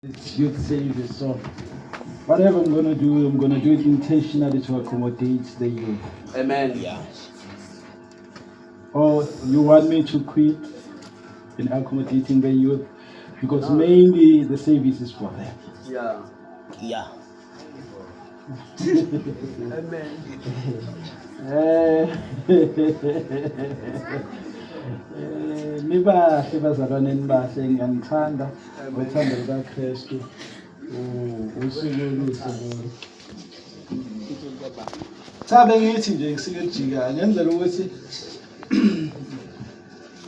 It's youth service, so whatever I'm gonna do, I'm gonna do it intentionally to accommodate the youth. Amen. Yeah. Or you want me to quit in accommodating the youth? Because mainly the service is for them. Yeah. Yeah. Amen. Eh, nibahle bazalwane, nibahle, ngiyanithanda ngothando lukaKristu. Usuku oluhle lolu. Cha, bengithi nje ngisike kujika ngenzela ukuthi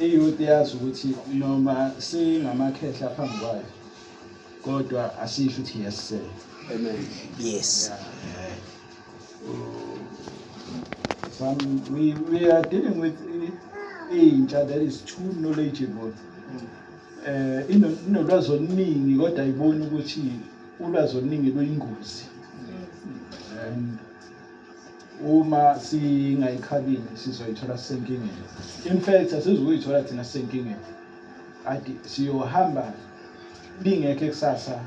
i-youth yazi ukuthi noma singamakhehla phambi kwayo, kodwa asisho ukuthi yes sir. Amen. Yes. Some we are dealing with intsha that is too knowledgeable. Inolwazi oluningi, kodwa ayiboni ukuthi ulwazi oluningi luyingozi. And uma singayikhalimi sizoyithola sisenkingeni. In fact, asizukuyithola thina sisenkingeni. Ati siyohamba lingekho ekusasa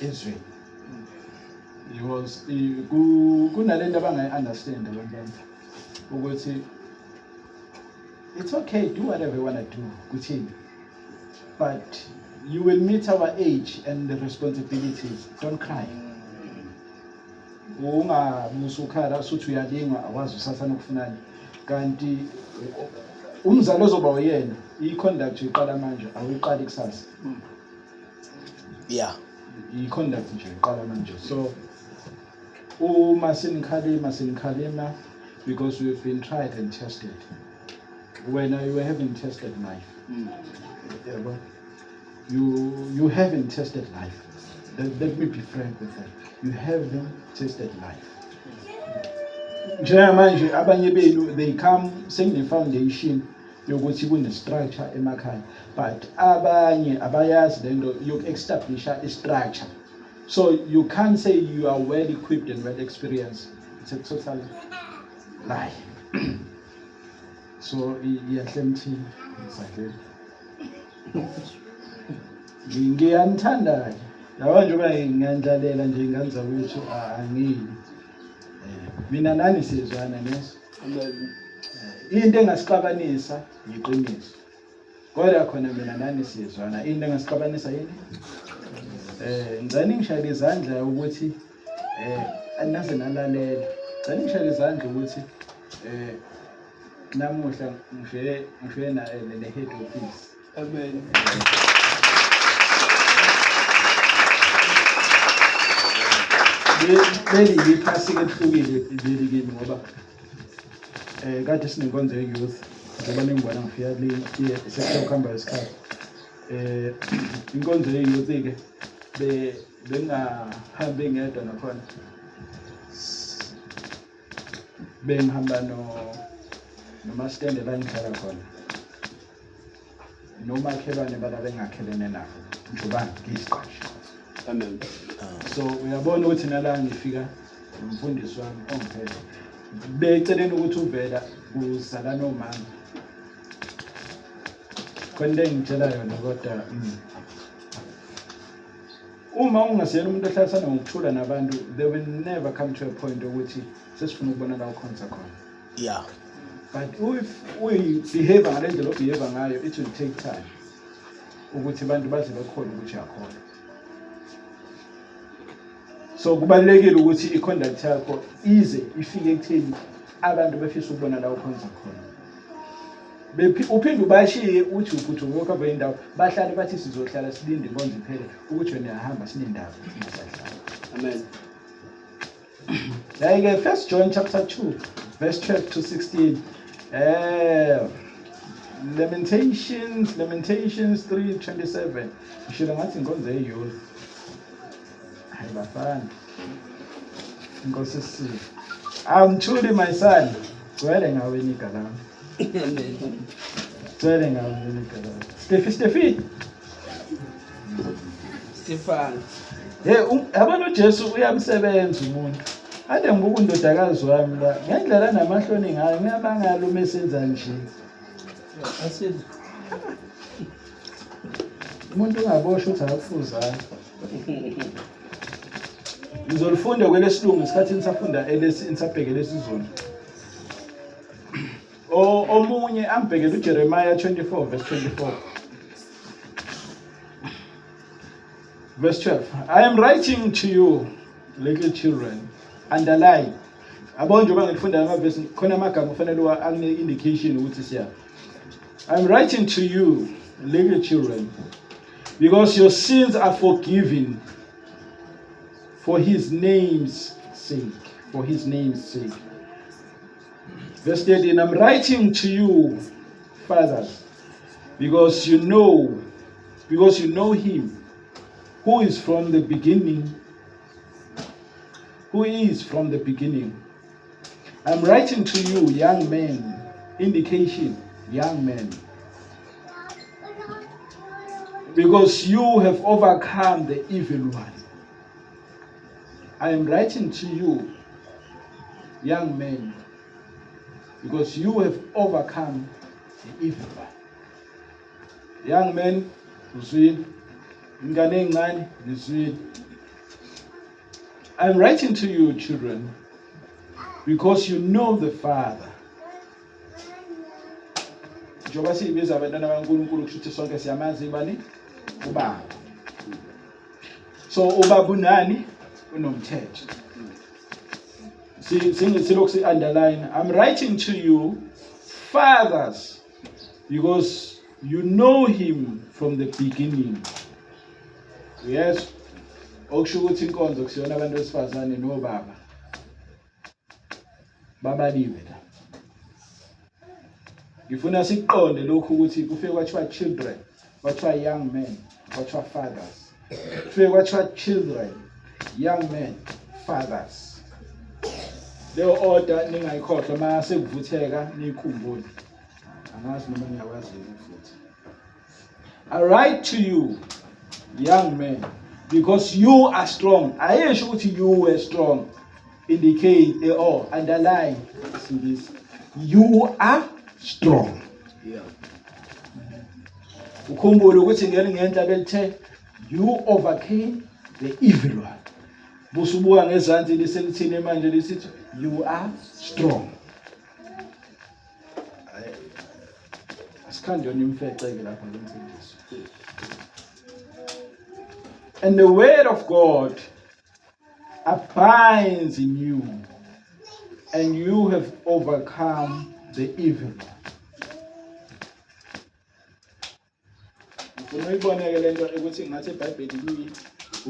ezweni. Because kunalento abangayi-understand abantwana ukuthi it's okay, do whatever you want to do kuthini, but you will meet our age and the responsibilities. Don't cry, ungabusa ukhala usuthi uyalingwa, awazi usathane ukufunani. Kanti umzali ozoba uyena, i-conduct uyiqala manje, awuyiqali kusasa. I-conduct nje iqala manje. So uma sinikhalima, sinikhalima because we've been tried and tested. Wena, you haven't tested life, yabo. You haven't tested life. Let me be frank with that, you haven't tested life. Njengamanje abanye benu, they come sekune-foundation yokuthi kune-structure emakhaya, but abanye abayazi lento yoku-establisha i-structure, so you can't say you are well equipped and well experienced. It's a total lie. So iyahle emthini, exactly. Ngiyanithanda-ke, yabo, njengoba ngiyandlalela nje ingane zakwethu, angili mina nani siyezwana neso. Amen. Into engasixabanisa yiqiniso, kodwa khona mina nani siyezwana. Into engasixabanisa yini? Ngicela ningishayele izandla ukuthi naze nalalela. Ngicela ningishayele izandla ukuthi namuhla ngifike na le head office. Amen. Leli yiphasika elihlukile leli kimi, ngoba kade sinenkonzo ye-youth. Njengoba ningibona ngifika le, sekuhamba isikhathi. Inkonzo ye-youth-ke bengahambi ngedwa nakhona, bengihamba no nomastende la ngihlala khona, nomakhelwane bala bengakhelene nabo, njengoba ngiyisiqashi. Amen. So uyabona ukuthi nala ngifika nomfundisi wami ongiphethe beceleni ukuthi uvela kuzala nomama khona, into engitshela yona. Kodwa uma ungasiyena umuntu ohlalisana ngokuthula nabantu, they will never come to a point ukuthi sesifuna ukubona la ukhonza khona. But if uyi-behave ngale ndlela o-behave ngayo, it will take time ukuthi abantu baze bekhona ukuthi uyakholwa. So kubalulekile ukuthi i-conduct yakho ize ifike ekutheni abantu befisa ukubona la ukhonza khona. Uphinde ubashiye uthi uphuthume uyokhava indawo, bahlale bathi sizohlala silinde inkonzo iphele ukuthi wena uyahamba, sinendaba singasahlala. Amen. Like First John chapter 2 verse 12 to 16. Lamentations 3:27. Ngishilo ngathi inkonzo ye-youth. Hayi bafana. Inkosi isisize. I'm truly my son. Gcwele ngawe iniga lami. Amen. Gcwele ngawe iniga lami. Steffi, Steffi. Stefan. Hey, yabona uJesu uyamsebenza umuntu. Ade ngibuka undodakazi wami la ngendlela namahloni ngayo, ngiyamangala uma esenza nje. Asile. Umuntu ungaboshwa ukuthi akufuzana. Ngizolifunda kwelesilungu isikhathi nisafunda elesi nisabheke lesizulu. O omunye ambhekele uJeremiah 24 verse 24. Verse 12. I am writing to you little children. Underline. Yabo njengoba ngifunda amavesi khona amagama kufanele wa akune indication ukuthi siya. I'm writing to you little children because your sins are forgiven for his name's sake. For his name's sake. Verse 13, I'm writing to you, fathers, because you know him who is from the beginning, who is from the beginning. I'm writing to you, young men, indication, young men, because you have overcome the evil one. I am writing to you, young men, because you have overcome the evil one. Young men, uzwile. Ingane encane, nizwile. I'm writing to you, children, because you know the Father. Njengoba siyibiza abantwana bakaNkulunkulu kusho ukuthi sonke siyamazi bani? Ubaba. So ubaba unani? Unomthetho. Silokhu si-underline. I'm writing to you, fathers, because you know him from the beginning. Yes. Okusho ukuthi inkonzo kusiyona abantu besifazane nobaba. Babaliwe la. Ngifuna siqonde lokhu ukuthi kufike kwathiwa children, kwathiwa young men, kwathiwa fathers. Kufike kwathiwa children, young men, fathers. Leyo order ningayikhohlwa mase kuvutheka niyikhumbule. Angazi noma niyakwazi yini futhi. I write to you, young men, because you are strong. Ayisho ukuthi you were strong. Indicate or underline this. You are strong. Ukhumbule ukuthi ngeli ngenhla belithe you overcame the evil one. Busubuka ngezansi liselithini manje lisithi you are strong. Hayi, asikhandi yona imfece ke lapha ngensindiso. And the word of God abides in you, and you have overcome the evil one. Ngifuna uyibone ke lento ukuthi ngathi iBhayibheli kuyi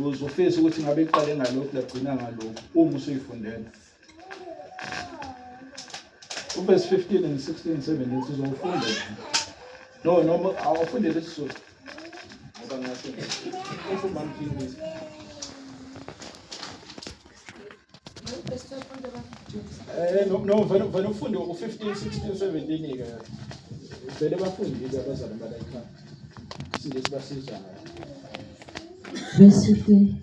uzofisa ukuthi ngabe iqale ngalokhu lagcina ngalokhu uma usuyifundela. Uverse 15 and 16 17 sizowufunda. No, no, awufunde lesizulu. Ngoba ngase ufuma mfindisi. No, vele vele ufunde u15 16 17 ke. Vele bafundile abazali bala ekhaya. Singesi basiza ngayo. Verse 15.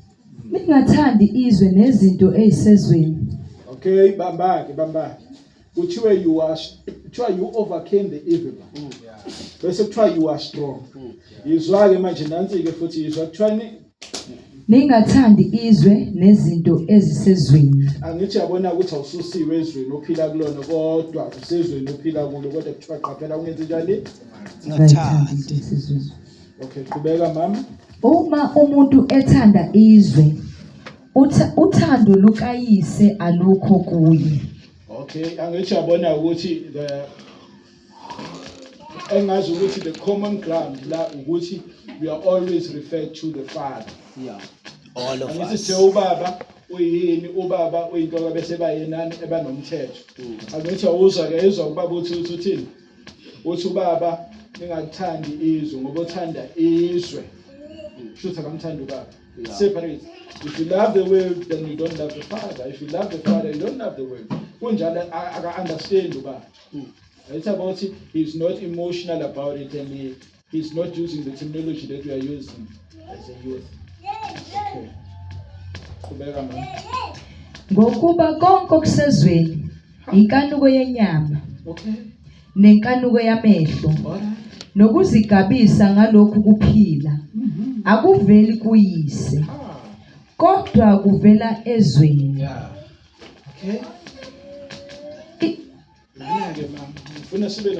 Ningathandi izwe nezinto ezisezweni. Okay, bamba ke bamba. Kuthiwe you are kuthiwa you overcame the evil one. Bese kuthiwa you are strong. Yizwa ke manje nansi ke futhi yizwa kuthiwa ni Ningathandi izwe nezinto ezisezweni. Angithi yabona ukuthi awususiwe ezweni ophila kulona kodwa usezweni ophila kulo kodwa kuthiwa qaphela ungenzi njani? Ningathandi izinto ezisezweni. Okay, qhubeka mama. Uma umuntu ethanda izwe, uthando lukayise alukho kuye. Okay, angithi yabona ukuthi the engazi ukuthi the common ground la ukuthi we are always referred to the Father. Yeah. All of Angithi us. sithe ubaba uyini, ubaba uyinto bese bayenani ebanomthetho. Angithi awuzwa ke izwa ubaba uthi uthini? Uthi ubaba ningakuthandi izwe ngoba uthanda izwe. Shuthi akamthandi ubaba. Separate. If you love the world, then you don't love the Father. If you love the Father, you don't love the world. Kunjalo aka understand ubaba. It's about it. He's not emotional about it and he's not using the terminology that we are using as a youth. Okay. Qhubeka mama. Ngokuba konke okusezweni inkanuko yenyama nenkanuko yamehlo All right. Nokuzigabisa ngalokhu kuphila akuveli kuyise, kodwa kuvela ezweni. Yeah. Okay. Lana-ke mama, ngifuna sibe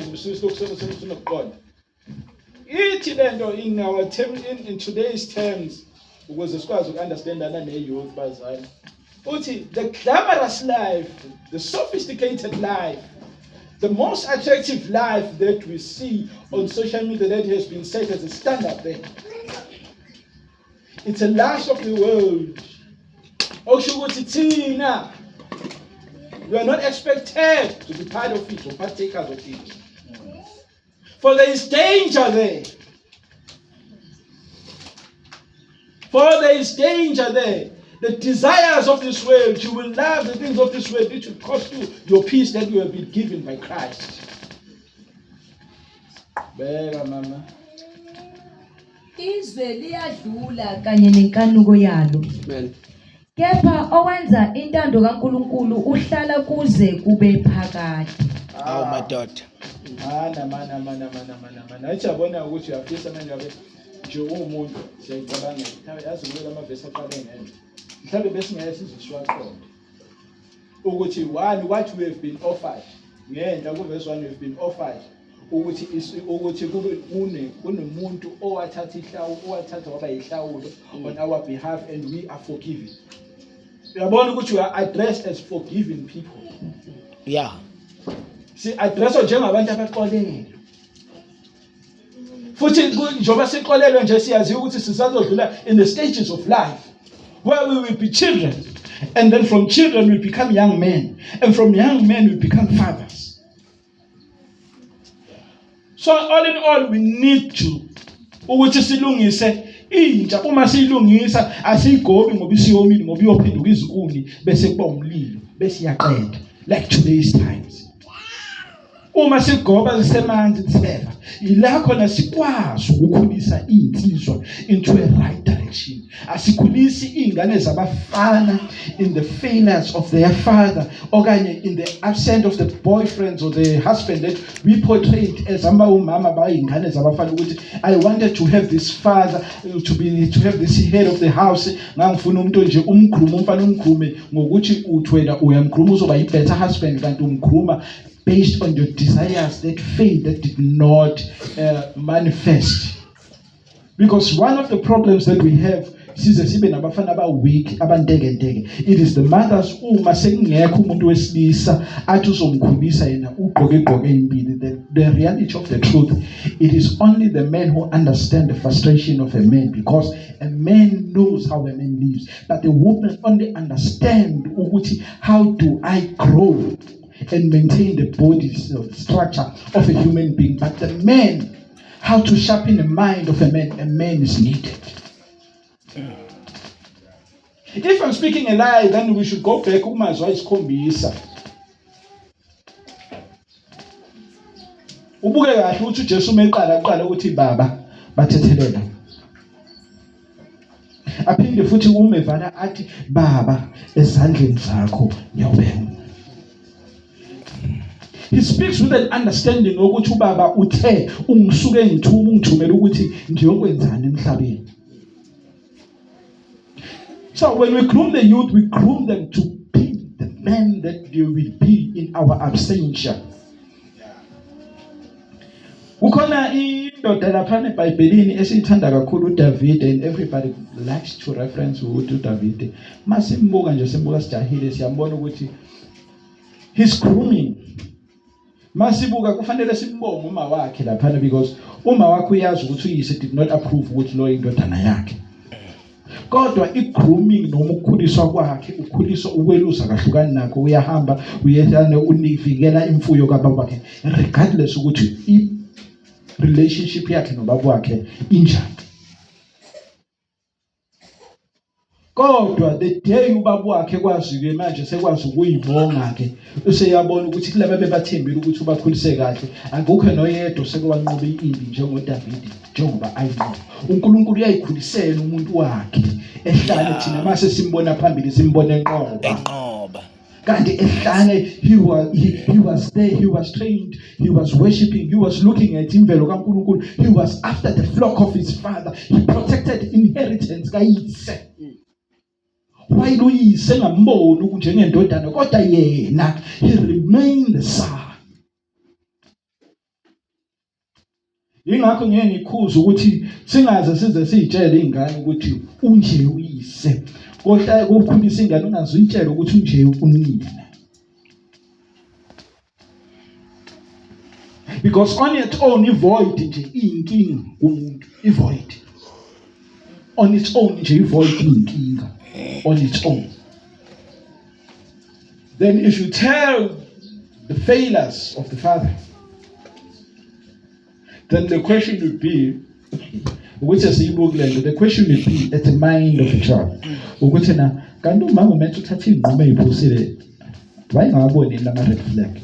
nokuqonda. Ithi lento in our term, in today's terms, ukuze sikwazi uku-understandana ne-youth, bazali. Uthi the glamorous life, the sophisticated life, the most attractive life that we see on social media that has been set as a standard there. It's a lust of the world. Okusho ukuthi thina we are not expected to be part of it or partakers of it. For there is danger there. For there is danger there. The desires of this world, you will love the things of this world, it will cost you your peace that you have been given by Christ. Beka mama. Izwe liyadlula kanye nenkanuko yalo. Amen. Kepha owenza intando kaNkulunkulu uhlala kuze kube phakade. Awu madoda. Mana mana mana mana mana mana. Athi yabona ukuthi uyafisa manje abe nje uwumuntu, siyayicabangela. Mhlawumbe yazi kulela amavesi aqale ngenhla. Mhlawumbe besingeke size siwaqonde. Ukuthi one, what we have been offered. Ngenhla ku-verse 1, we have been offered ukuthi kube kunomuntu owathatha ihlawu, owathatha waba yihlawulo on our behalf, and we are forgiven. Uyabona ukuthi we are addressed as forgiven people. Si-addresswa njengabantu abaxolelwe. Futhi njengoba sixolelwe nje, siyaziwa ukuthi sisazodlula in the stages of life where we will be children, and then from children we become young men, and from young men we become fathers. So all in all, we need to ukuthi silungise intsha. Uma siyilungisa, asiyigobi ngoba isiyomile, ngoba iyophenduka izinkuni bese kuba umlilo bese iyaqeda, like today's times. Uma sigoba zisemanzi tseva, ila khona sikwazi ukukhulisa insizwa into a right direction. Asikhulisi izingane zabafana in the failures of their father, okanye in the absence of the boyfriends or the husband that we portrayed as amba umama bayingane zabafana, ukuthi I wanted to have this father, to have this head of the house. Ngangifuna umuntu nje umgroom, umfana umgroome ngokuthi uthi wena uyamgroom uzoba i-better husband, kanti umgrooma based on your desires that failed, that did not manifest. Because one of the problems that we have, size sibe nabafana aba-weak, abantekenteke, it is the mothers. Uma sekungekho umuntu wesilisa athi uzomkhulisa yena, ugqoke igqoke impili. The reality of the truth, it is only the men who understand the frustration of a man, because a man knows how a man lives, but the woman only understand ukuthi how do I grow and maintain the body structure of a human being. But the man, how to sharpen the mind of a man, a man is needed. If I'm speaking a lie, then we should go back kumazwi ayisikhombisa. Ubuke kahle ukuthi uJesu uma eqala aqala ukuthi, "Baba, bathethelela." Aphinde futhi uma evala athi, "Baba, ezandleni zakho ngiyawubeka." He speaks with an understanding ukuthi ubaba uthe ungisuke ngithuma, ungithumela ukuthi ngiyokwenzani emhlabeni. So when we groom the youth, we groom them to be the men that they will be in our absentia. Kukhona indoda lapha eBhayibhelini esiyithanda kakhulu, uDavid, and everybody likes to reference ukuthi uDavid. Masimbuka nje, simbuka sijahile, siyambona ukuthi his grooming, masibuka kufanele simbonge uma wakhe laphana, because uma wakhe uyazi ukuthi uyise did not approve ukuthi lo indodana yakhe, kodwa i-grooming noma ukukhuliswa kwakhe, ukhuliswa ukwelusa kahlukani nakho, uyahamba uyehane univikela imfuyo kababa wakhe regardless ukuthi i-relationship yakhe nobaba wakhe injani. Kodwa the day ubaba wakhe kwazi-ke manje sekwazi ukuyibonga-ke, useyabona ukuthi kulaba bebathembile ukuthi ubakhulise kahle, akukho noyedwa oseke wanqoba impi njengoDavide njengoba ayinqoba. UNkulunkulu uyayikhulisela umuntu wakhe ehlale, thina mase simbona phambili simbone enqoba. Enqoba. Kanti ehlane he was there, he was trained, he was worshiping, he was looking at imvelo kaNkulunkulu, he was after the flock of his father, he protected inheritance kayise. While uyise engamboni njengendodana, kodwa yena he remained the son. Yingakho ngeke ngikhuze ukuthi singaze size siyitshele ingane ukuthi unje uyise. Kodwa ukukhulisa ingane ungaze uyitshele ukuthi unje unina. Because on its own ivoid nje iyinkinga kumuntu, ivoid. On its own nje ivoid iyinkinga on its own. Then if you tell the failures of the father, then the question would be ukuthi siyibuke lento, the question would be at the mind of a child ukuthi na kanti umama umethe uthatha iy'nqumo ey'phusile wayengawaboni lama red flag,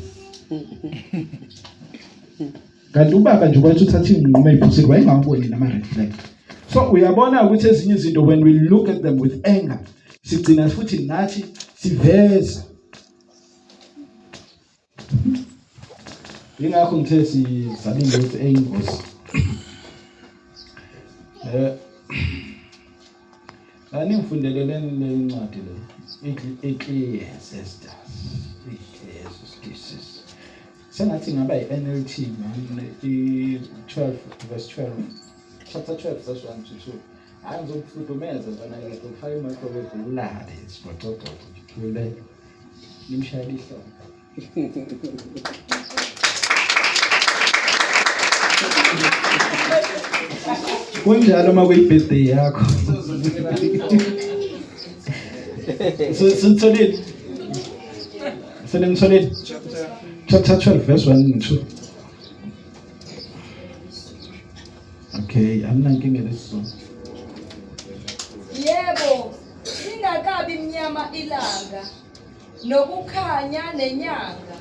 kanti ubaba nje wayethi uthatha iy'nqumo ey'phusile wayengawaboni nama red flag. So uyabona ukuthi ezinye izinto, when we look at them with anger, sigcina futhi nathi siveza. Yingakho ngithe sizala ingozi eyingozi. Aningifundeleleni le ncwadi le, Ecclesiastes, Ecclesiastes. Sengathi ingaba i-NLT man, i-12 verse 12, chapter 12 verse 1 to 2. Hayi, ngizokufudumeza mfana, ngizokufaka i-microwave ulale isibhocoboco nje, nimshayele ihlombe. Kunjalo uma kuyi-birthday yakho. Sitholile. Seningitholile? Chapter 12 verse 1 and 2. Okay, anginankinga lesizulu. Yebo, lingakabi mnyama ilanga, nokukhanya nenyanga,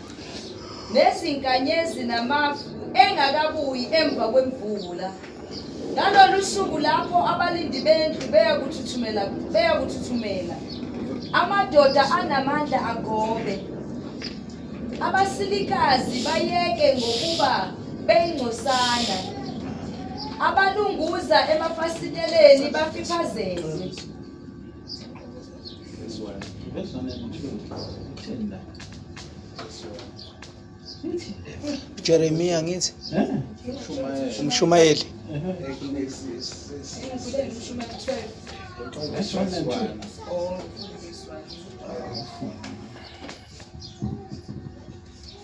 nezinkanyezi namafu engakabuyi emva kwemvula. Ngalolu suku lapho abalindi bendlu beyakuthuthumela beyakuthuthumela, amadoda anamandla agobe, abasilikazi bayeke ngokuba beyingcosana, abalunguza emafasiteleni bafiphazelwe. Verse 1. Verse 1 and 2. Ithini la? Ithini le? Jeremiah ngithi Eh? umshumayeli. Verse 1 and 2.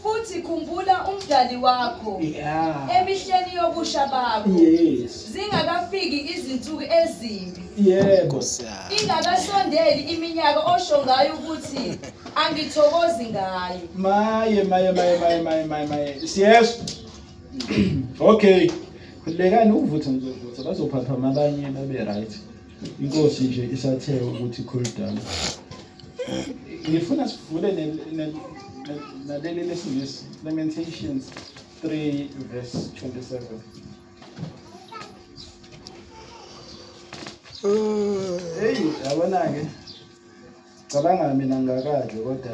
Futhi khumbula umdali wakho emihleni yobusha bakho, zingakafiki izinsuku ezimbi, Yebo. Nkosi yami. ingakasondeli iminyaka osho ngayo ukuthi angithokozi ngayo. Maye, maye, maye, maye, maye, maye, maye. Siyezwa. Okay. Khululekani, ukuvutha ngizovutha, bazophaphama abanye babe right. Inkosi nje isathe ukuthi cool down. Ngifuna sivule naleli lesingisi, Lamentations 3 verse 27. Hey, yabona ke. Cabanga mina ngakadli kodwa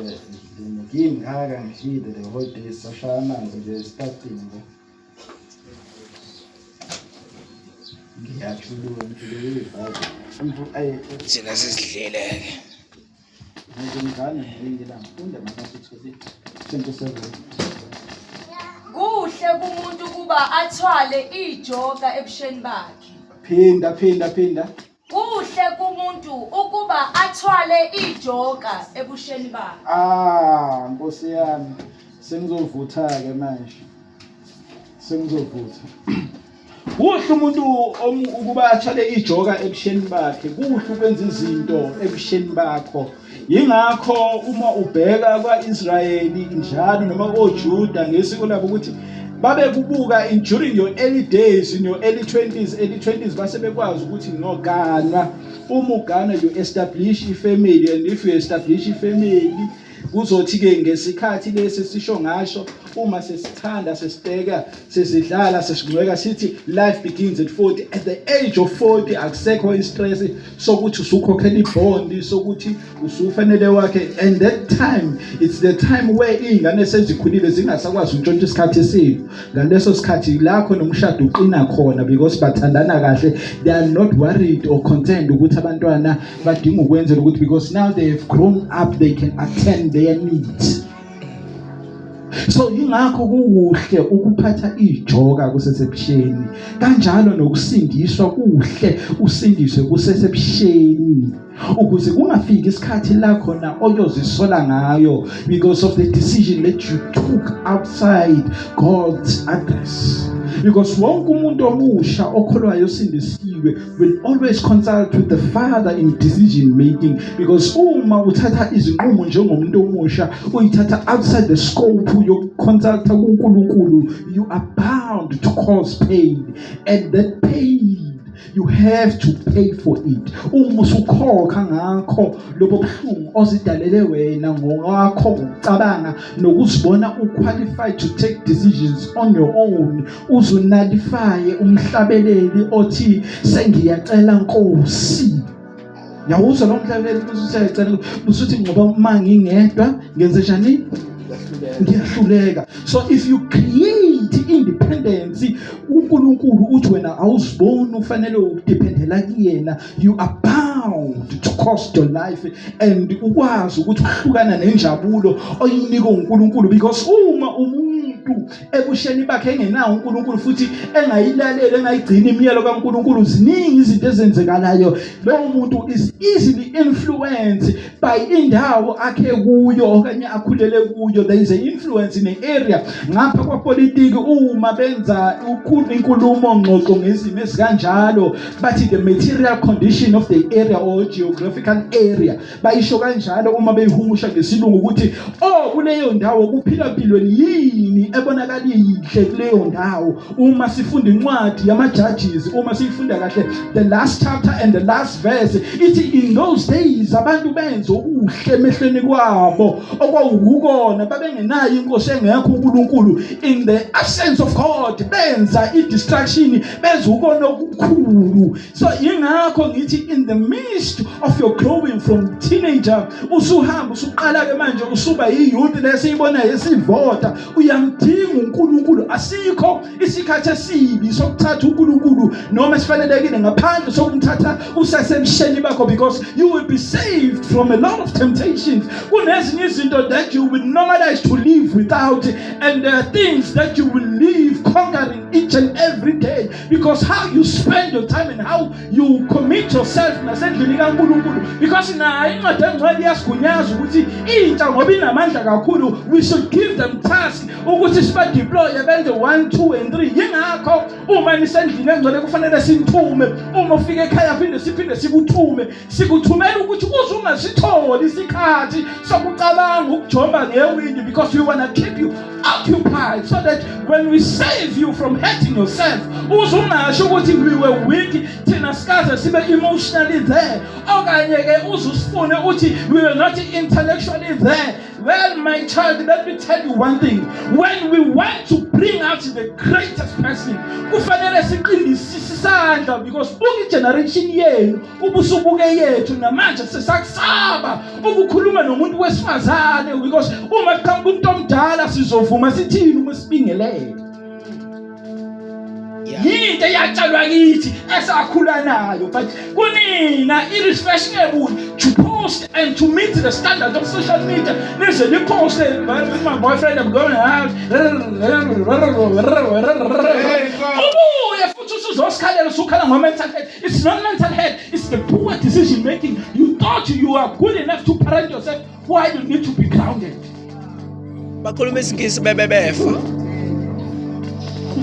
ngingaka ngidlile the whole day, sashaya amanzi nje starting nje. Ngiyajuluka, ngijuluka ibhadi. Ayi, Thina sesidlile ke. ngizongane ngelinye ilanga. Funda makasithole 27. Kuhle kumuntu ukuba athwale ijoka ebusheni bakhe. Phinda, phinda, phinda. Kuhle kumuntu ukuba athwale ijoka ebusheni bakhe. Ah, Nkosi yami. Sengizovutha ke manje. Sengizovutha. Kuhle umuntu ukuba athwale ijoka ebusheni bakhe, kuhle ukwenza izinto ebusheni bakho. Yingakho uma ubheka kwa-Israyeli njalo noma koJuda ngesiko labo ukuthi babekubuka in during your early days, in your early 20s, early 20s base bekwazi ukuthi noganwa. Uma ugana you establish ifamily, and if you establish ifamily kuzothi ke ngesikhathi lesi sisho ngasho Uma sesithanda sesiteka sesidlala sesingcweka sithi life begins at 40. At the age of 40 akusekho istress sokuthi usukhokhela ibhondi, sokuthi usufanele wakhe. And that time, it's the time where iy'ngane sezikhulile zingasakwazi ukutshontsha isikhathi esenu. Ngaleso sikhathi la khona umshado uqina khona because bathandana kahle. They are not worried or concerned ukuthi abantwana badinga ukwenzela ukuthi, because now they have grown up, they can attend their needs. So ingakho kukuhle ukuphatha ijoka kusesebusheni, kanjalo nokusindiswa kuhle usindiswe kusesebusheni, ukuze kungafiki isikhathi la khona oyozisola ngayo because of the decision that you took outside God's address. Because wonke umuntu omusha okholwayo osindisiwe will always consult with the Father in decision making, because uma uthatha izinqumo njengomuntu omusha uyithatha outside the scope yokuconsulta kuNkulunkulu, you are bound to cause pain, and that pain you have to pay for it. Uma usukhokha ngakho lobo buhlungu ozidalele wena ngokwakho ngokucabanga nokuzibona uqualified to take decisions on your own, uzunullifye umhlabeleli othi sengiyacela Nkosi. Yawuzwa lo mhlabeleli usuyacela usuthi ngoba uma ngingedwa ngenze njani? Ngiyahluleka. So if you create independence, uNkulunkulu uthi wena awuziboni ufanele ukudependela kuyena, you are bound to cost your life and ukwazi ukuthi uhlukana nenjabulo oyinikwa uNkulunkulu. Because uma umuntu ebusheni bakhe engenawo uNkulunkulu futhi engayilaleli, engayigcini imiyalo kaNkulunkulu, ziningi izinto ezenzekalayo. Lowo muntu is easily influenced by indawo akhe kuyo okanye akhulele kuyo. There is an influence in the area. Ngapha kwapolitiki uma benza inkulumo ngxoxo ngezimo ezikanjalo bathi the material condition of the area or geographical area, bayisho kanjalo uma beyihumusha ngesilungu ukuthi oh, kuleyo ndawo kuphila mpilweni yini ebonakala iyinhle kuleyo ndawo. Uma sifunda incwadi yama-Judges, uma siyifunda kahle, the last chapter and the last verse ithi in those days abantu benza okuhle emehlweni kwabo okwawukona, babengenayo inkosi, engekho uNkulunkulu. In the absence of God benza i-destruction, benza ukona okukhulu. So ingakho ngithi in the midst of your growing from teenager, usuhamba usuqala ke manje usuba yi-youth lesiyibona esivota, uyamdinga uNkulunkulu. Asikho isikhathi esibi sokuthatha uNkulunkulu noma esifanelekile ngaphandle sokumthatha usesebusheni bakho, because you will be saved from a lot of temptations. Kunezinye izinto that you will normalize to live without, and there are things that you will live conquering each and every day, because how you spend your time and how you commit yourself nasendlini kaNkulunkulu. Because nayo incwadi engcwele iyasigunyaza ukuthi intsha, ngoba inamandla kakhulu, we should give them task ukuthi sibadeploye benze 1 2 and 3. Yingakho uma nisendlini engcwele kufanele sinithume, uma ufika ekhaya phinde siphinde sikuthume, sikuthumela ukuthi uze ungasitholi isikhathi sokucabanga ukujomba ngewindi, because we want to keep you occupied so that when we save you from hurting yourself, uze ungasho ukuthi we were weak, thina sikaze sibe emotionally there, okanye ke uze usifune uthi we were not intellectually there. Well, my child, let me tell you one thing: when we want to bring out the greatest person, kufanele siqindisise isandla, because buka igeneration yenu ubusubuke yethu namanje sesakusaba ukukhuluma nomuntu wesifazane, because uma kuqhamuka umuntu omdala sizovuma sithini uma sibingelele? Yinto eyatshalwa kithi esakhula nayo, but kunina it is fashionable to post and to meet the standard of social media. Nize niposte with my boyfriend, I'm going out, ubuye futhi usuzosikhalela usukhala ngo-mental health. It's not mental health, it's the poor decision making. You thought you are good enough to parent yourself while you need to be grounded. Bakhuluma isingisi bebe befa.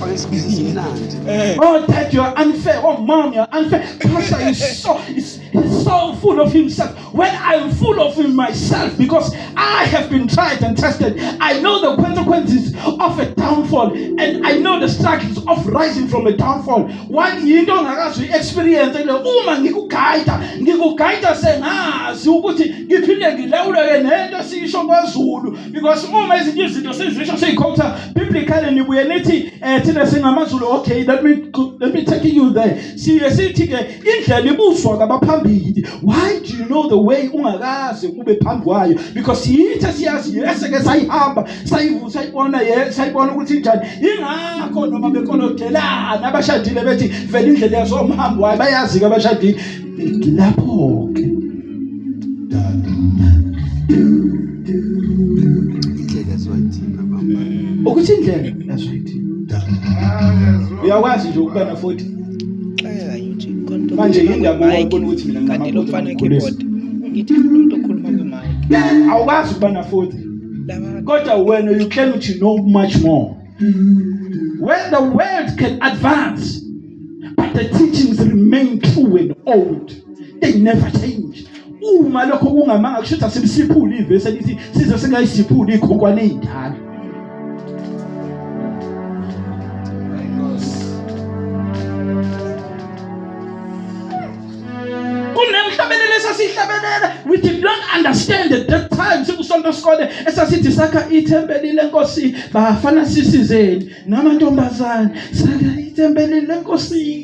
Faka isingisi simnandi. Oh, Dad, you are unfair. Oh, Mom, you are unfair. Pastor is so. It's, He's so full of himself. When I'm full of myself, because I have been tried and tested, I know the consequences of a downfall and I know the struggles of rising from a downfall. One yinto ongakazi uyi-experience le uma ngikugayida, ngikugayida sengazi ukuthi ngiphinde ngilawuleke nento esiyisho kwaZulu, because uma ezinye izinto sizisho siyikhotha biblically, nibuye nithi thina singamaZulu. Okay, let me take you there. Siye sithi ke indlela ibuzwa kwabaphambili. Why do you know the way ungakaze ube phambi kwayo? Because yithi siyazi eseke sayihamba, sayibona, ye sayibona ukuthi injani. Ingakho noma bekolodelana abashadile bethi vele indlela yazomhambo wayo, bayazi ke abashadile lapho ke. Indlela yaziwa baba. Ukuthi indlela yaziwa yithina, uyakwazi nje ukuba na 40. Xaka ukuthi khona Manje yindaba mic, ubona ukuthi mina kanti lo mfana nginamabhuti. keyboard, ngithi umuntu okhuluma kwi-mic. Awukwazi ukuba na 40, laba. Kodwa wena you claim to know much more. When the world can advance but the teachings remain true and old, they never change. Uma lokho kungamanga, kusho ukuthi asimsiphuli ivesi elithi size singayisiphuli ikhonkwane ey'ndala. Kunemhlabelelo esasihlabelela, we did not understand at that time, sikusonto sikole, esasithi sakha ithempeli lenkosi, bafana sisizeni namantombazane, sakha ithempeli lenkosi.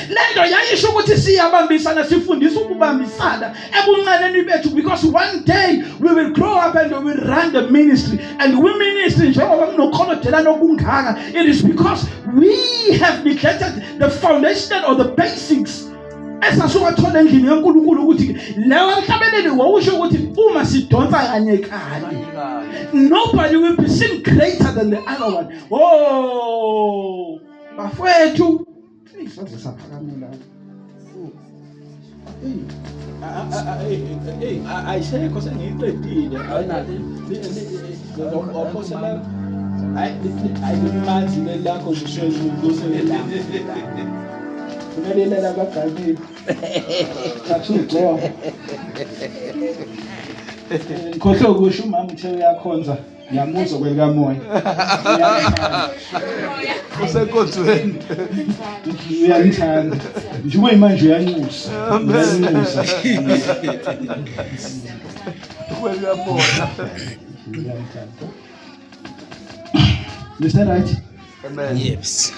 Lento yayisho ukuthi siyabambisana, sifundisa ukubambisana ebuncaneni bethu, because one day we will grow up and we will run the ministry. And we ministry, njengoba kunokholodelana okungaka, it is because we have neglected the foundation or the basics esasuwathola endlini kaNkulunkulu, ukuthi leyo mhlabeleli wawusho ukuthi uma sidonsa kanye kanye, nobody will be seen greater than the other one. Oh bafowethu, saze saphakamela. Hey, ayisekho, sengiyiqedile. Waphosela, hayi hayi, limanzi leli lakho ngisho. Kunalela labagqakile. Thatha ugcobo. Ngikhohlwe ukusho, umama uthe uyakhonza. Ngiyamuzwa kwelikamoya. Usenkonzweni. Uyangithanda. Njengoba manje uyanxusa. Uyanxusa. Kwelikamoya. Uyangithanda. Mr. Right. Amen. Yes.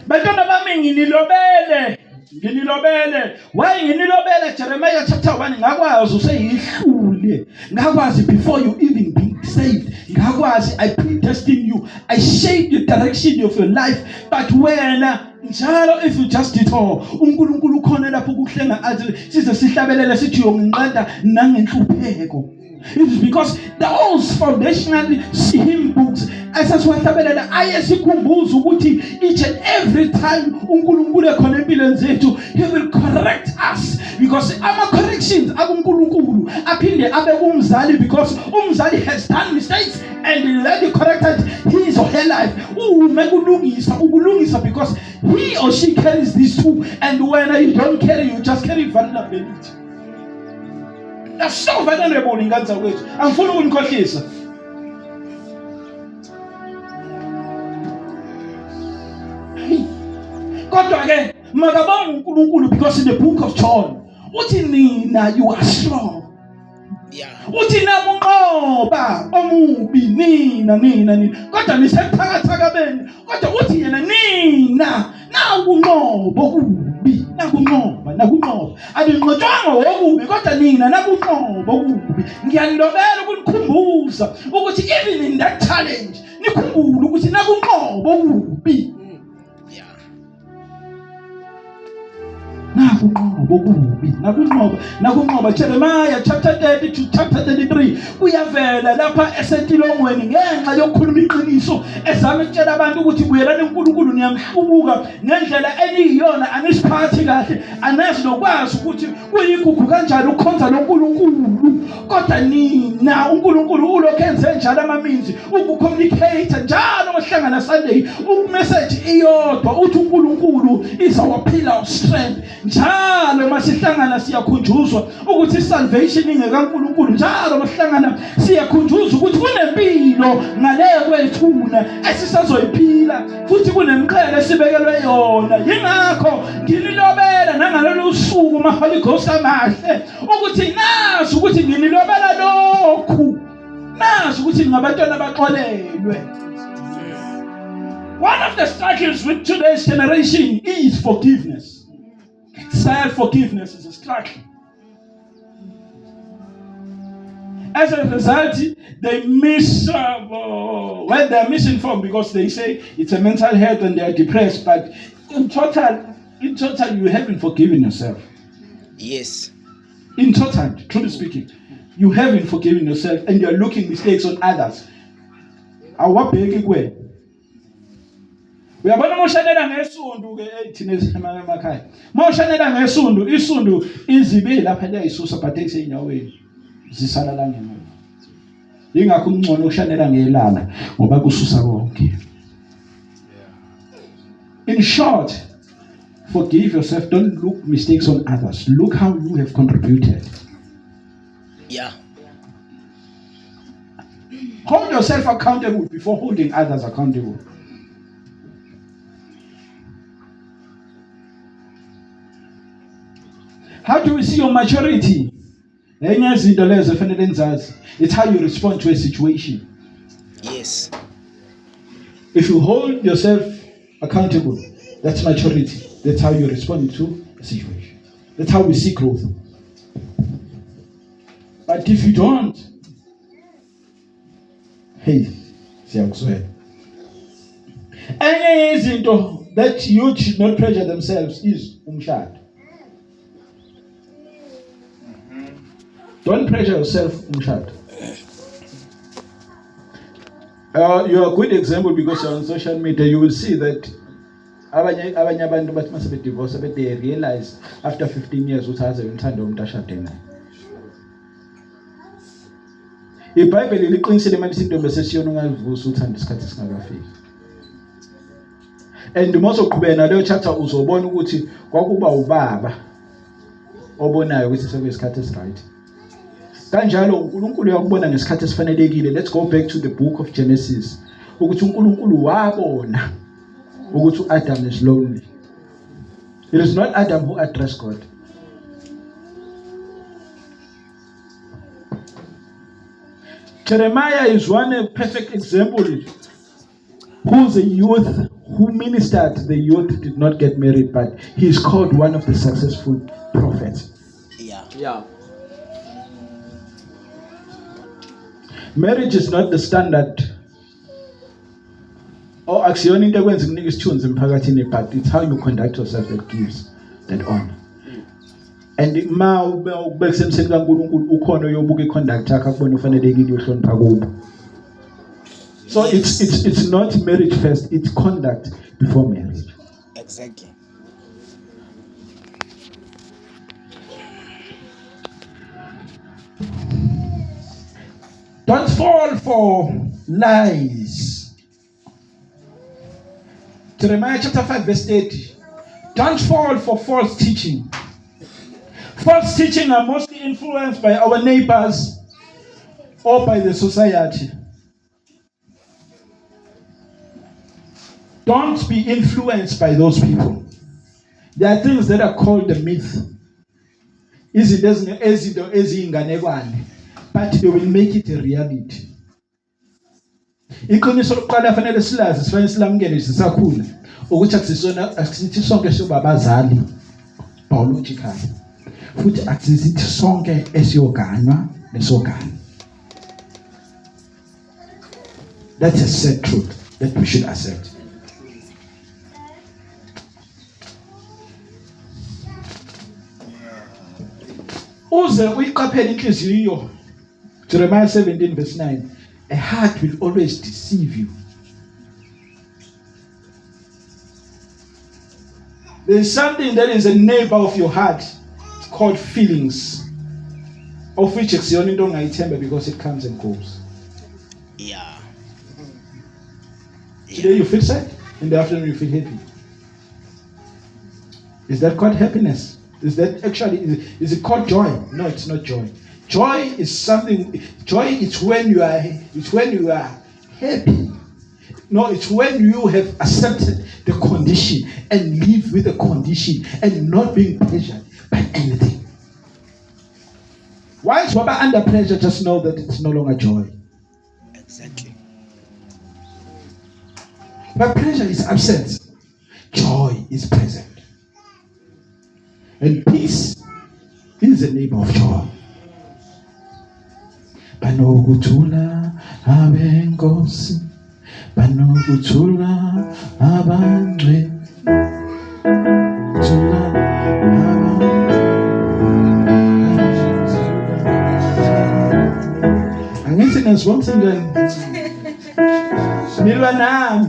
Bantwana bami, nginilobele. Nginilobele. Why nginilobele? Jeremiah chapter 1, ngakwazi useyihlule. Ngakwazi before you even be saved. Ngakwazi, I predestined you. I shaped the direction of your life. But wena njalo if you just detour, uNkulunkulu ukhona lapho ukuhlenga, athi size sihlabelele sithi uyonginqanda nangenhlupheko. It is because those foundational hymn books esasiwahlabelela ayesikhumbuza ukuthi each and every time uNkulunkulu ekhona empilweni zethu, he will correct us, because ama corrections akuNkulunkulu aphinde abe kumzali, because umzali has done mistakes and already corrected his or her life. Uma kulungisa ukulungisa, because he or she carries these two, and when you don't carry, you just carry vulnerability. That's so vulnerable, ingane zakwethu. Angifuni ukunikhohlisa. Hey. Kodwa ke makabonga uNkulunkulu, because in the book of John uthi nina you are strong. Uthi namunqoba omubi, nina nina nina, kodwa nisebuthakathaka benu, kodwa uthi yena nina nakunqoba okubi, nakunqoba, nakunqoba. Aninqotshwanga okubi, kodwa nina nakunqoba okubi. Ngiyanilobela ukunikhumbuza ukuthi even in that challenge nikhumbule ukuthi nakunqoba okubi. Nakunqoba okubi, nakunqoba, nakunqoba. Jeremiah chapter 30 to chapter 33 kuyavela lapha esentilongweni ngenxa yokukhuluma iqiniso, ezama ukutshela abantu ukuthi buyelani uNkulunkulu, niyamhlubuka ngendlela eniyiyona, anisiphathi kahle, anazi nokwazi ukuthi kuyigugu kanjani ukukhonza loNkulunkulu. Kodwa nina uNkulunkulu ulokhu enze njalo amaminzi ukucommunicate njalo ngohlangana Sunday, ukumessage iyodwa, uthi uNkulunkulu is our pillar of strength. Njalo masihlangana siyakhunjuzwa ukuthi salvation ingekaNkulunkulu. Njalo masihlangana siyakhunjuzwa ukuthi kunempilo ngale kwethuna esisazoyiphila futhi kunemqhele esibekelwe yona. Yingakho nginilobela nangalolu suku ma Holy Ghost amahle ukuthi nazi ukuthi nginilobela lokhu. Nazi ukuthi ningabantwana abaxolelwe. One of the struggles with today's generation is forgiveness. Self-forgiveness is a struggle. As a result, they miss, well, they are misinformed because they say it's a mental health and they are depressed. But in total, you haven't forgiven yourself. Yes. In total, truly speaking, you haven't forgiven yourself and you are looking mistakes on others. Awabheki kuwena. Uyabona uma ushanela ngesundu ke thina emakhaya. Uma ushanela ngesundu, isundu izibi lapha liyayisusa but esenyaweni zisala la ngemuva. Yingakho kungcono ukushanela ngelala ngoba kususa konke. In short, forgive yourself. Don't look mistakes on others. Look how you have contributed. Yeah. Hold yourself accountable before holding others accountable. How do we see your maturity? Enye izinto lezo efanele nizazi. It's how you respond to a situation. Yes. If you hold yourself accountable, that's maturity. That's how you respond to a situation. That's how we see growth. But if you don't, hey, siyakuzwela. Enye izinto that youth should not pressure themselves is umshado. Don't pressure yourself umshado. You are a good example because you're on social media. You will see that abanye abantu bathi mase bedivorce but they realize after 15 years ukuthi aze ngithande umuntu ashade naye. IBhayibheli liqinisile manje intombi esesiyona ungayivusa uthanda isikhathi singakafiki. And uma uzoqhubeka naleyo chapter uzobona ukuthi kwakuba ubaba obonayo ukuthi sekuyisikhathi esiright. Kanjalo uNkulunkulu uyakubona ngesikhathi esifanelekile. Let's go back to the book of Genesis. Ukuthi uNkulunkulu wabona ukuthi uAdam is lonely. It is not Adam who addressed God. Jeremiah is one perfect example who's a youth who ministered. The youth did not get married, but he is called one of the successful prophets. Yeah. Yeah. Marriage is not the standard. Or akusiyona into ekwenza kunika isithunzi emphakathini, but it's how you conduct yourself that gives that honor. And ma ubeka semseni kaNkulunkulu ukhona oyobuka iconduct yakho akubona ufanelekile uyohlonipha kubo. So it's not marriage first, it's conduct before marriage. Exactly. Don't fall for lies. Jeremiah chapter 5 verse 30. Don't fall for false teaching. False teaching are mostly influenced by our neighbors or by the society. Don't be influenced by those people. There are things that are called the myth. Izinto eziyinganekwane, but they will make it a reality. Iqiniso lokuqala fanele silazi, sifanele silamukele sisakhula ukuthi akusisona akusithi sonke siyoba abazali biologically, futhi akusithi sonke esiyoganwa nesogana. That's a sad truth that we should accept. Uze uyiqaphele inhliziyo. Jeremiah 17 verse 9. A heart will always deceive you. There is something that is a neighbor of your heart. It's called feelings. Of which akusiyona into ongayithemba because it comes and goes. Yeah. Today you feel sad, in the afternoon you feel happy. Is that called happiness? Is that actually is it called joy? No, it's not joy. Joy is something joy is when you are it's when you are happy. No, it's when you have accepted the condition and live with the condition and not being pressured by anything. Once you are under pressure, just know that it's no longer joy. Exactly. But pressure is absent. Joy is present. And peace is the neighbor of joy. Banokuthula abenkosi banokuthula abangcwele thula Angithi niyazibona njani? Nilwa nami.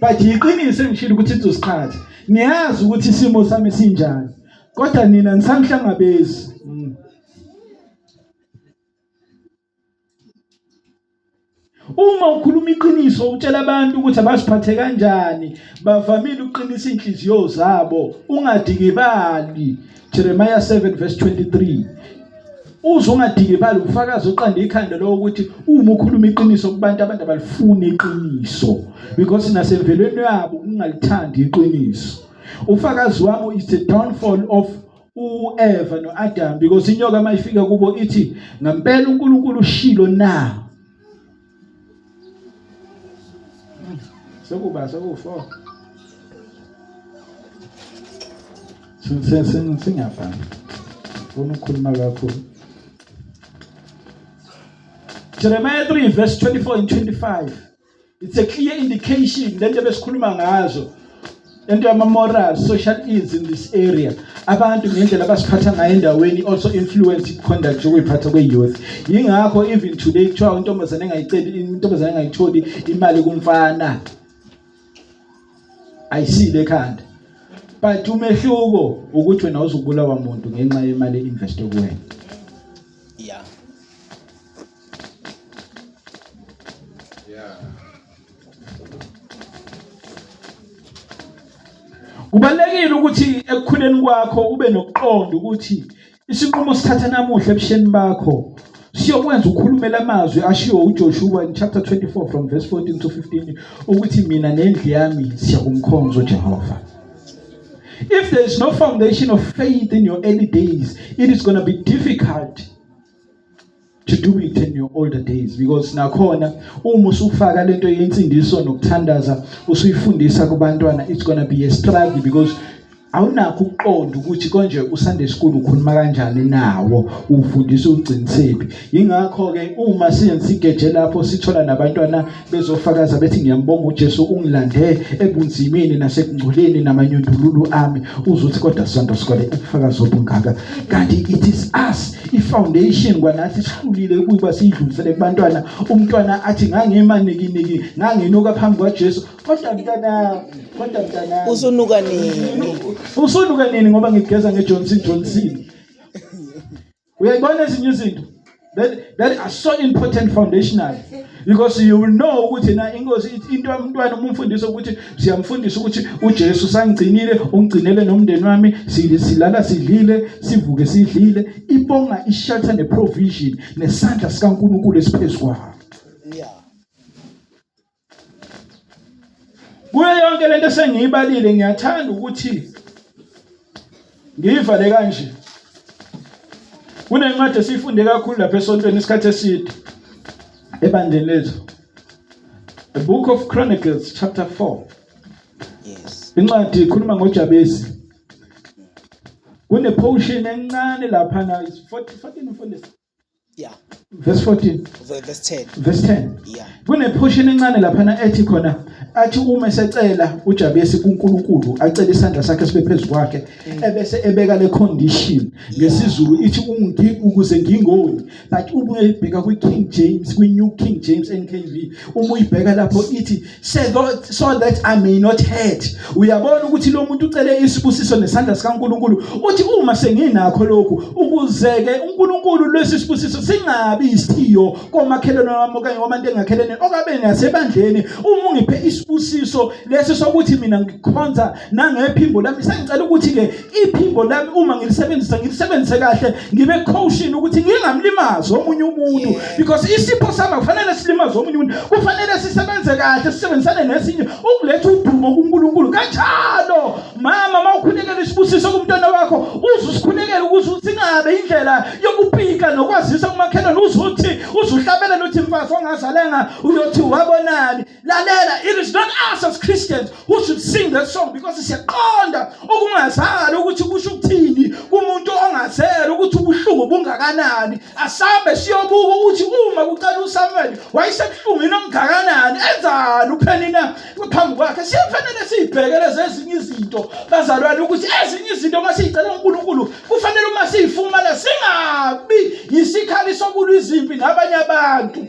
But yiqiniso engishilo ukuthi izosiqhatha. Niyazi ukuthi isimo sami sinjani. Kodwa nina nisamhlangabezi. Uma ukhuluma iqiniso utshela abantu ukuthi abasiphathe kanjani, bavamile ukuqinisa inhliziyo zabo, ungadikibali. Jeremiah 7 verse 23. Uze ungadikibali ufakazi oqanda ikhanda lo ukuthi uma ukhuluma iqiniso kubantu abantu abalifuni iqiniso because nasemvelweni yabo ungalithandi iqiniso. Ufakazi wami is the downfall of uEva noAdam because inyoka mayifika kubo ithi ngempela uNkulunkulu ushilo na sekuba seku4 singiyabhala funa ukukhuluma kakhulu Jeremiah 3 verse 24 and 25 It's a clear indication lento besikhuluma ngazo into yama moral social ills in this area abantu ngendlela abasiphatha ngayo endaweni also influence conduct yokuyiphatha kwe-youth yingakho even today kuthiwa intombazane engayiceli intombazane engayitholi imali kumfana ayisile ekhanda but umehluko ukuthi wena uzubulawa umuntu ngenxa yemali e-investwe kuwena yeah Kubalekile ukuthi ekukhuleni kwakho ube nokuqonda ukuthi isinqumo sithatha namuhla ebusheni bakho siyokwenza ukhulume lamazwi ashiwo uJoshua in chapter 24 from verse 14 to 15 ukuthi mina nendlu yami siyakumkhonza uJehova. If there is no foundation of faith in your early days, it is going to be difficult to do it in your older days because nakhona uma usufaka lento yensindiso nokuthandaza usuyifundisa kubantwana it's going to be a struggle because awunakho ukuqonda ukuthi konje uSunday school ukhuluma kanjani nawo ufundisa ugcinisephi yingakho ke uma siyensigeje lapho sithola nabantwana bezofakaza bethi ngiyambonga uJesu ungilande ebunzimeni nasekungcoleni namanyundululu ami uzothi kodwa sonto sikole ubufakazi obungaka kanti it is us ifoundation kwanathi sihlulile ukuba siyidlulisele kubantwana umntwana athi ngangimanikiniki nganginuka phambi kwaJesu kodwa mntana kodwa mntana usunuka nini usunuka nini ngoba ngigeza ngeJohnson Johnson uyayibona ezinye izinto that are so important foundational because you will know ukuthi na inkosi into umntwana uma umfundisa ukuthi siyamfundisa ukuthi uJesu sangigcinile ungigcinele nomndeni wami silala sidlile sivuke sidlile ibonga ishelter neprovision nesandla sikaNkuluNkulu esiphezulu kwayo yeah Kuyo yonke lento esengiyibalile ngiyathanda ukuthi ngiyivale kanje. Kunencwadi esiyifunde kakhulu lapha esontweni isikhathi eside ebandleni lethu. The Book of Chronicles chapter 4. Yes. Incwadi ikhuluma ngoJabesi. Kune portion encane lapha na 14 14 mfundisi. Yeah. Verse 14. Verse 10. Verse 10. Yeah. Kuneportion encane laphana ethi khona athi uma esecela uJabesi kuNkulunkulu acela isandla sakhe sibe phezu kwakhe ebese ebeka le condition ngesiZulu ithi ungi ukuze ngingoni but uma uyibheka kwi King James kwi New King James NKV uma uyibheka lapho ithi so that I may not hurt uyabona ukuthi lo muntu ucele isibusiso nesandla sikaNkuluNkulu uthi uma senginakho lokhu ukuze ke uNkulunkulu lesi sibusiso singabi isithiyo komakhelwane wami okanye kwabantu engakhelene okabe nasebandleni. Uma ungiphe isibusiso lesi sokuthi mina ngikhonza nangephimbo lami, sengicela ukuthi ke iphimbo lami uma ngilisebenzisa ngilisebenzise kahle, ngibe caution ukuthi ngingamlimazi omunye umuntu, because isipho sami akufanele silimaze omunye umuntu, kufanele sisebenze kahle, sisebenzisane nesinye ukuletha udumo kuNkulunkulu. Kanjalo mama, mawukhulekela isibusiso kumntwana wakho, uze usikhulekele ukuze singabe indlela yokupika nokwazisa kumakhelwane, uzuthi uzuhlabelela uthi mfazi ongazalenga uyothi wabonani. Lalela, it is not us as Christians who should sing that song, because siyaqonda ukungazali ukuthi kusho ukuthini kumuntu ongazele, ukuthi ubuhlungu bungakanani. Asambe siyobuka ukuthi uma kucela uSamuel wayesebuhlungwini omngakanani, enzani uPhenina phambi kwakhe. Siyafanele siyibheke lezi ezinye izinto bazalwane, ukuthi ezinye izinto uma siyicela uNkulunkulu kufanele uma siyifumana singabi yisikhali sokulwa izimpi nabanye abantu.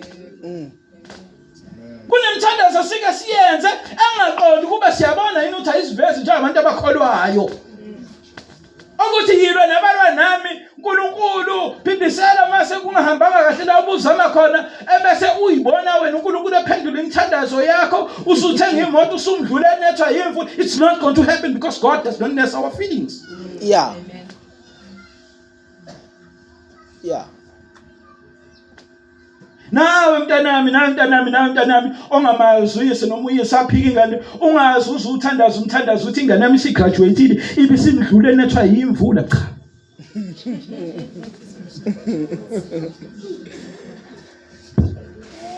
Kunemithandazo sike siyenze engaqondi kube siyabona yini ukuthi ayisivezi njengabantu abakholwayo. Ukuthi yilwe nabalwa nami uNkulunkulu, phindisela mase kungahambanga kahle la ubuzama khona, ebese uyibona wena uNkulunkulu ephendula imithandazo yakho, usuthenga imoto usumdlule enethwa yimvu. It's not going to happen because God does not nurse our feelings. Yeah. Nawe mntanami, nawe mntanami, nawe mntanami ongamazi uyise noma uyise aphika ingane, ungazi uze uthandaze umthandazo uthi ingane yami isigraduateile ibisimdlule enethwa yimvula. Cha.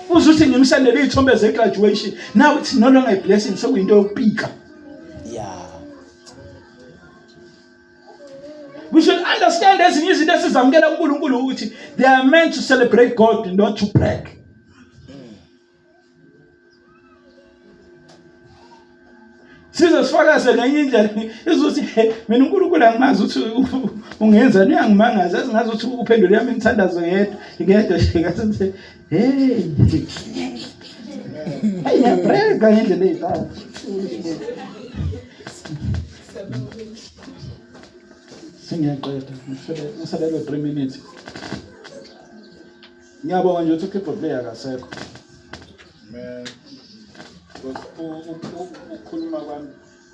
Uzuthi ngimsendele izithombe ze graduation. Now it's no longer a blessing, sekuyinto yokupika. We should understand ezinye izinto esizamukela kuNkulunkulu ukuthi they are meant to celebrate God, not to brag. Size sifakaze ngenye indlela izothi mina uNkulunkulu angimazi ukuthi ungenzani, uyangimangaza, ezingazi ukuthi uphendule yami imithandazo yedwa ngedwa nje, ngathi hey hey ngiyabrega ngendlela eyifana. Sengiyaqeda, ngisalelwe 3 minutes. Ngiyabonga nje ukuthi u-keyboard player akasekho. Amen. Because ukukhuluma kwami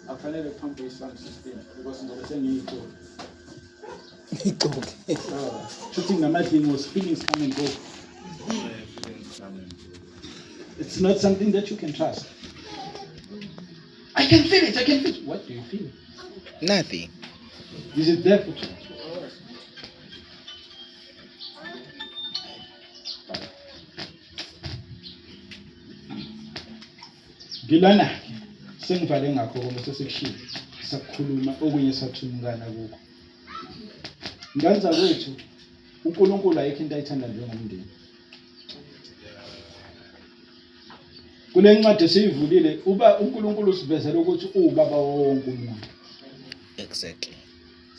akufanele kuphambe i-sound system because ngizobe sengiyixoki. Ixoki. Shuthi nginamadlingozi, feelings come and go. It's not something that you can trust. I can feel it, I can feel it. What do you feel? Nothing. Is it there for 2 hours? Ngilana sengivale ngakho konke sesikushilo, sakukhuluma okunye, sathumukana kukho. Nganza kwethu, uNkulunkulu ayikho into ayithanda njengomndeni. Kule ncwadi esiyivulile, uba uNkulunkulu usivezela ukuthi uwubaba wonke umuntu.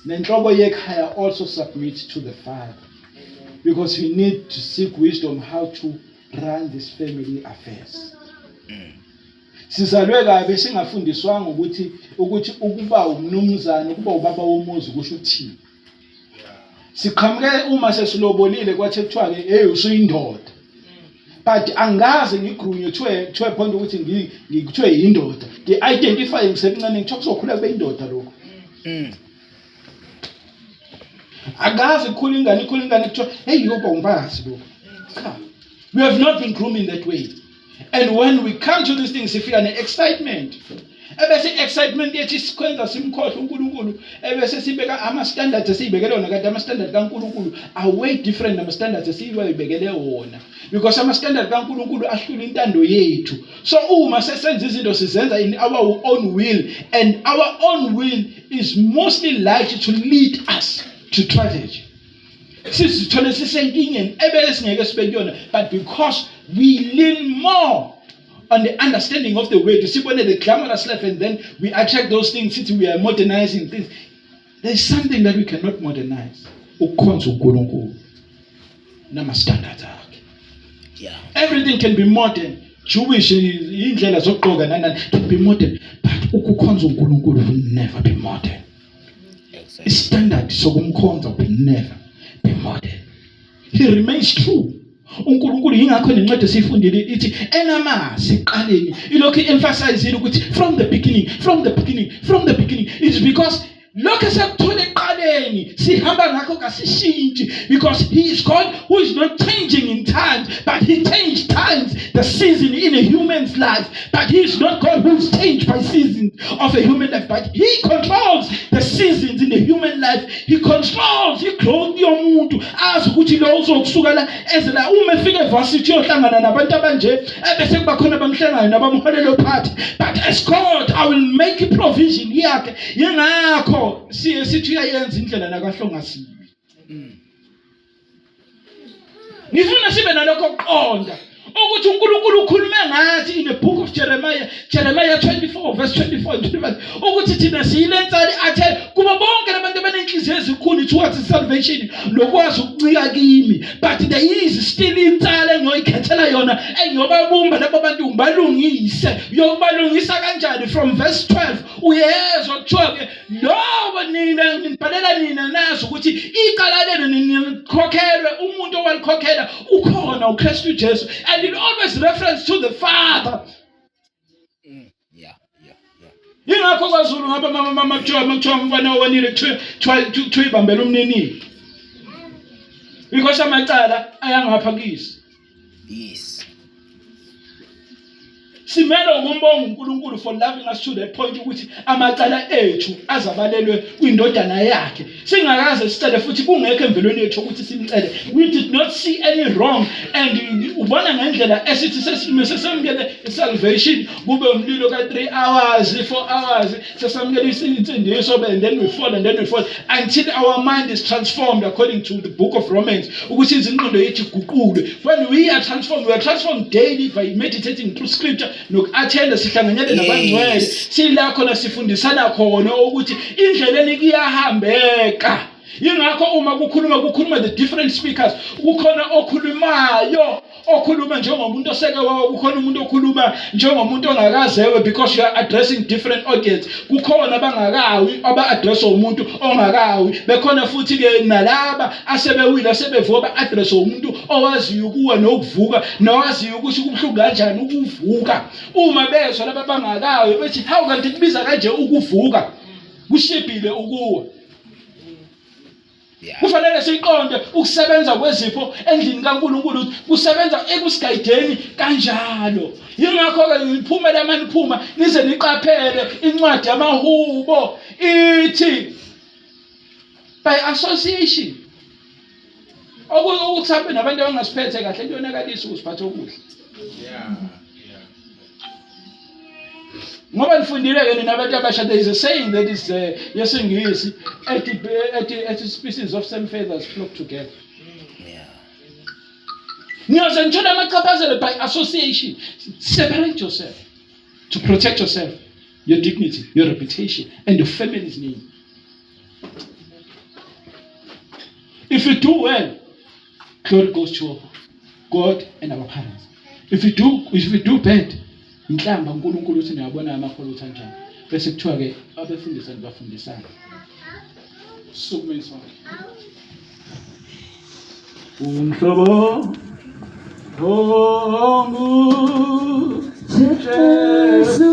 Nenhloko yekhaya also submit to the father, because we need to seek wisdom how to run this family affairs. Sizalwe kabi singafundiswanga ukuthi ukuba umnumzane, ukuba ubaba womuzi kusho ukuthini. Siqhamuke uma sesilobolile kwathe kuthiwa ke hey usuyindoda, but angaze ngigrunywe to a point ukuthi ngikuthiwe yindoda, ngi-identify ngisemncane, ngithiwa kuzokhula kube indoda lokho. Akaze kukhula ingane, ikhula ingane kuthiwa hey yoba umfazi lokho. Cha, we have not been groomed in that way, and when we come to these things sifika ne-excitement, ebese i-excitement yethu isikwenza simkhohle uNkulunkulu, ebese sibeka ama-standards esiyibekele wona, kanti ama-standard kaNkulunkulu are way different nama-standards esiwayibekele wona, because ama-standard kaNkulunkulu ahlula intando yethu. So uma sesenza izinto sizenza in our own will, and our own will is mostly likely to lead us to tragedy. Sizithole sisenkingeni ebese singeke sibe kuyona, but because we lean more on the understanding of the word, sibone the glamorous life, and then we attract those things, sithi we are modernizing things. There's something that we cannot modernize, ukukhonza uNkulunkulu nama standards akhe. Everything can be modern, Jewish indlela zokugqoka nani can be modern, but ukukhonza uNkulunkulu will never be modern. Istandard sokumkhonza will never be modern. He remains true. uNkulunkulu yingakho nencwadi esiyifundile ithi enamasi ekuqaleni ilokhu emphasizile ukuthi from the beginning, from the beginning, from the beginning. It's because lokho esakuthola ekuqaleni sihamba ngakho kasishintshi, because he is God who is not changing in times, but he changed times, the season in a human's life. But he is not God who is changed by seasons of a human life, but he controls the seasons in the human life. He controls i-growth yomuntu, azi ukuthi lo uzokusuka la eze la, uma efika evarsity uyohlangana nabantu abanje, ebese kuba khona abamhlengayo nabamholela phathi. But as God, I will make a provision yakhe. Yingakho siye sithi uyayenza indlela nakahlongasibi. Ngifuna sibe nalokho kuqonda ukuthi uNkulunkulu ukhulume ngathi in the book of Jeremiah, Jeremiah 24 verse 24 and 25, ukuthi thina siyilensali athe kubo bonke labantu abanenhliziyo ezikhulu towards salvation nokwazi ukuncika kimi, but there is still insala engiyoyikhethela yona, engiyobabumba labo bantu ngibalungise. Uyobalungisa kanjani? From verse 12 uyezwa kuthiwa ke lobo nina nibhalela nina nazi ukuthi icala lenu nilikhokhelwe umuntu owalikhokhela ukhona uKristu Jesu, and it always reference to the Father. Yeah yeah yeah Yingakho kwaZulu ngabe mama mama kuthiwa umfana owonile kuthiwa ibambela umninini, because amacala ayangapha kuyise. Yes. Simele ukumbonga uNkulunkulu for loving us to the point ukuthi amacala ethu azabalelwe kwindodana yakhe singakaze sicele, futhi kungekho emvelweni yethu ukuthi simcele. We did not see any wrong, and ubona ngendlela esithi sesime sesamukele salvation, kube umlilo ka 3 hours, 4 hours sesamukele insindiso, and then we fall, and then we fall until our mind is transformed according to the book of Romans, ukuthi izingqondo yethu iguqulwe. When we are transformed, we are transformed daily by meditating through scripture noku-attenda, sihlanganyele nabangcwele, sila khona sifundisana khona ukuthi indleleni kuyahambeka. Yingakho uma kukhuluma the different speakers, kukhona okhulumayo okhuluma njengomuntu oseke wawa, kukhona umuntu okhuluma njengomuntu ongakazewe, because you are addressing different audience. Kukhona abangakawi aba-address umuntu ongakawi, bekhona futhi ke nalaba asebewile asebevuka ba-address umuntu owaziyo ukuwa nokuvuka, nowaziyo ukuthi kubuhlungu kanjani ukuvuka. Uma bezwa laba bangakawi bethi hawu, kanti kubiza kanje ukuvuka, kushibhile ukuwa. Kufanele siqonde ukusebenza kwezipho endlini kaNkulunkulu, kusebenza ekusigayideni kanjalo. Yingakho-ke ngiphumele amaniphuma nize niqaphele incwadi yamaHubo ithi by association, okuthi hambe nabantu abangasiphethe kahle kuyonakalisa ukuziphatha okuhle. Ngoba nifundile-ke nina abantu abasha, there is a saying that is yesiNgisi ethi species of same feathers flock together. Niyoze nithole amachaphazelo by association. Separate yourself to protect yourself, your dignity, your reputation and your family's name. If you do well, glory goes to God and our parents. If you do bad, inhlamba uNkulunkulu uthi niyabona amakholwa ukuthi anjani. Bese kuthiwa ke abefundisi bafundisana. Sukume sonke. Umhlobo ongu Jesu.